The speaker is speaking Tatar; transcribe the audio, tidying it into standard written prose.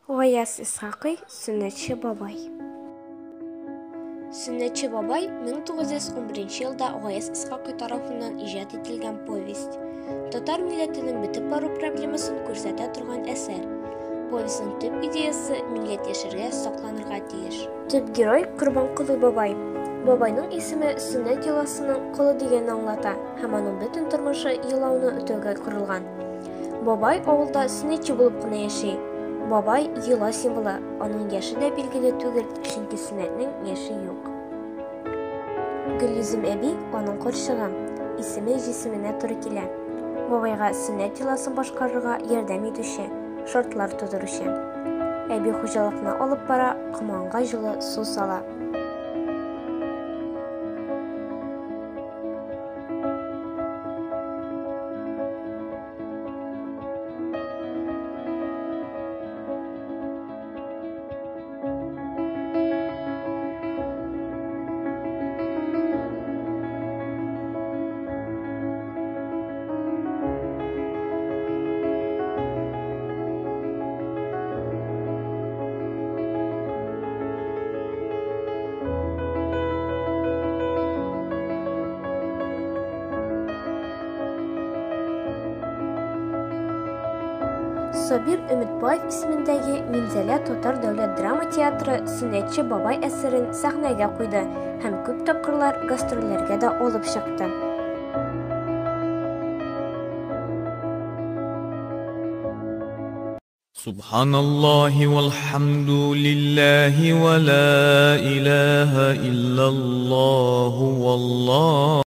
Гаяз Исхакый Сөннәтче бабай. Сөннәтче бабай 1911 елда Гаяз Исхакый тарафыннан иҗат ителгән повесть. Татар милләтенең бетеп бару проблемасын күрсәтә торган әсәр. Повестьның төп идеясе милләт яшәргә, сакланырга тиеш. Төп герой Корбанколый бабай. Бабайның исеме сөннәт йоласының колы дигәнне аңлата һәм аның бөтен тормышы йолауны үтәүгә корылган. Бабай авылда сөннәтче булып кына яши. Бабай йола символы, аның яше дә билгеле түгел, чөнки сөннәтнең яше юк. Гөлйөзем әби аның карчыгы, исеме җисеменә туры килә. Бабайга сөннәт йоласын башкарырга ярдәм итүче, шартлар тудыручы. Әби хуҗалыкны алып бара, комганга җылы су сала. Сабир Өметбаев исемендәге Минзәлә татар дәүләт драма театры Сөннәтче бабай әсәрен сәхнәгә куйды һәм күп тапкырлар гастрольләргә дә алып чыкты. Субханаллаһи валхамдулиллаһи ва ла илаһа иллаллаһу валлаһу.